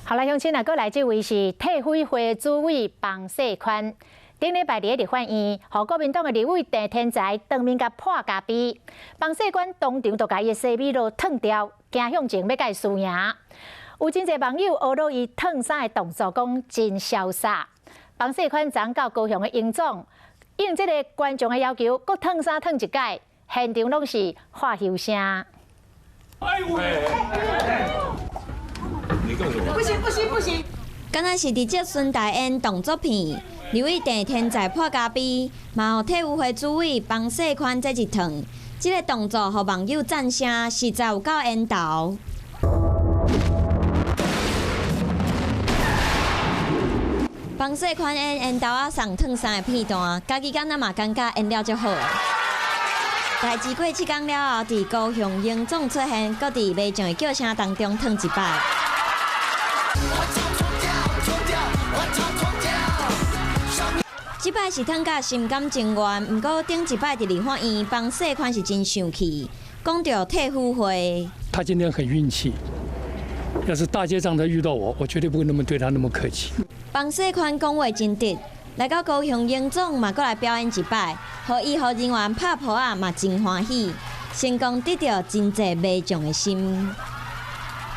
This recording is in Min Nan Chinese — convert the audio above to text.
好來，鄉親啊，閣來這位是退輔會主委彭世寬。頂禮拜二佇立法院，予國民黨的立委鄭天才當面共潑咖啡。彭世寬當場就共伊的西米露褪掉，行向前欲共伊輸贏。有真濟網友呵咾伊褪衫的動作，講真瀟灑。彭世寬昨到高雄的榮總，應這個觀眾的要求，閣褪衫褪一擺，現場攏是喝挾聲。哎喂！你幹什麼？不行不行不行！敢若是佇接孫大演動作片，立委鄭天才潑咖啡，嘛予退輔會主委彭世寬這一褪，這個動作予網友讚聲，實在有夠緣投。彭世寬演緣投仔送褪衫的片段，家己敢若嘛感覺演了足好。代誌過7工了後，佇高雄榮總出現，閣佇麥將的叫聲當中褪一擺。這擺是褪甲心甘情願，毋過頂一擺佇立法院，彭世寬是真生氣，講著退輔會。他今天很運氣，要是大街上他遇到我，我絕對不會那麼對他那麼客氣。彭世寬講話真直，來到高雄榮總嘛，閣來表演一擺，予醫護人員拍噗仔嘛真歡喜，成功得著真濟民眾的心。